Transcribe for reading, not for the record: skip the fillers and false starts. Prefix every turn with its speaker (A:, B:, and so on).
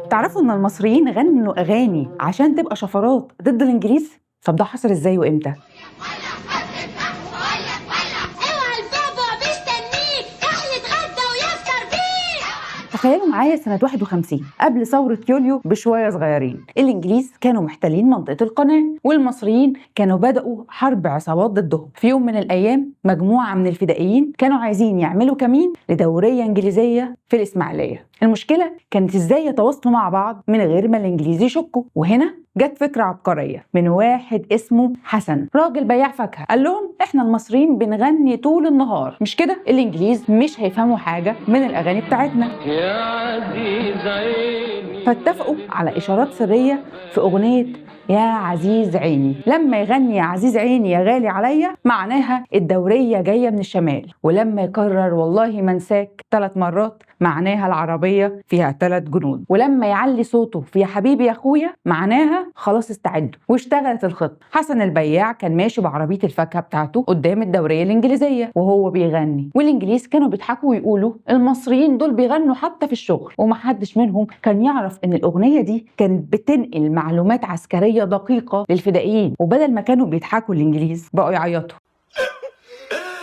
A: تعرفوا ان المصريين غنوا اغاني عشان تبقى شفرات ضد الانجليز؟ طب ده حصل ازاي وامتى؟
B: اوعى البابا مستنيك، راح يتغدى ويفطر بيك.
A: تخيلوا معايا سنة 51 قبل ثورة يوليو بشوية صغيرين، الإنجليز كانوا محتلين منطقة القناة والمصريين كانوا بدأوا حرب عصابات ضدهم. في يوم من الأيام مجموعة من الفدائيين كانوا عايزين يعملوا كمين لدورية إنجليزية في الإسماعيلية. المشكلة كانت إزاي يتواصلوا مع بعض من غير ما الإنجليز يشكوا، وهنا جت فكرة عبقرية من واحد اسمه حسن، راجل بياع فاكهة. قال لهم احنا المصريين بنغني طول النهار، مش كده؟ الإنجليز مش هيفهموا حاجة من الأغاني بتاعتنا.
C: يا عزيز عيني.
A: فاتفقوا على إشارات سرية في أغنية يا عزيز عيني. لما يغني يا عزيز عيني يا غالي عليا معناها الدورية جاية من الشمال، ولما يكرر والله ما انساك 3 مرات معناها العربية فيها 3 جنود، ولما يعلي صوته في يا حبيبي يا اخويا معناها خلاص استعدوا. واشتغلت الخطة. حسن البياع كان ماشي بعربية الفاكهة بتاعته قدام الدورية الإنجليزية وهو بيغني، والإنجليز كانوا بيضحكوا ويقولوا المصريين دول بيغنوا حتى في الشغل، ومحدش منهم كان يعرف إن الأغنية دي كانت بتنقل معلومات عسكرية دقيقة للفدائيين. وبدل ما كانوا بيضحكوا الإنجليز بقوا يعيطوا.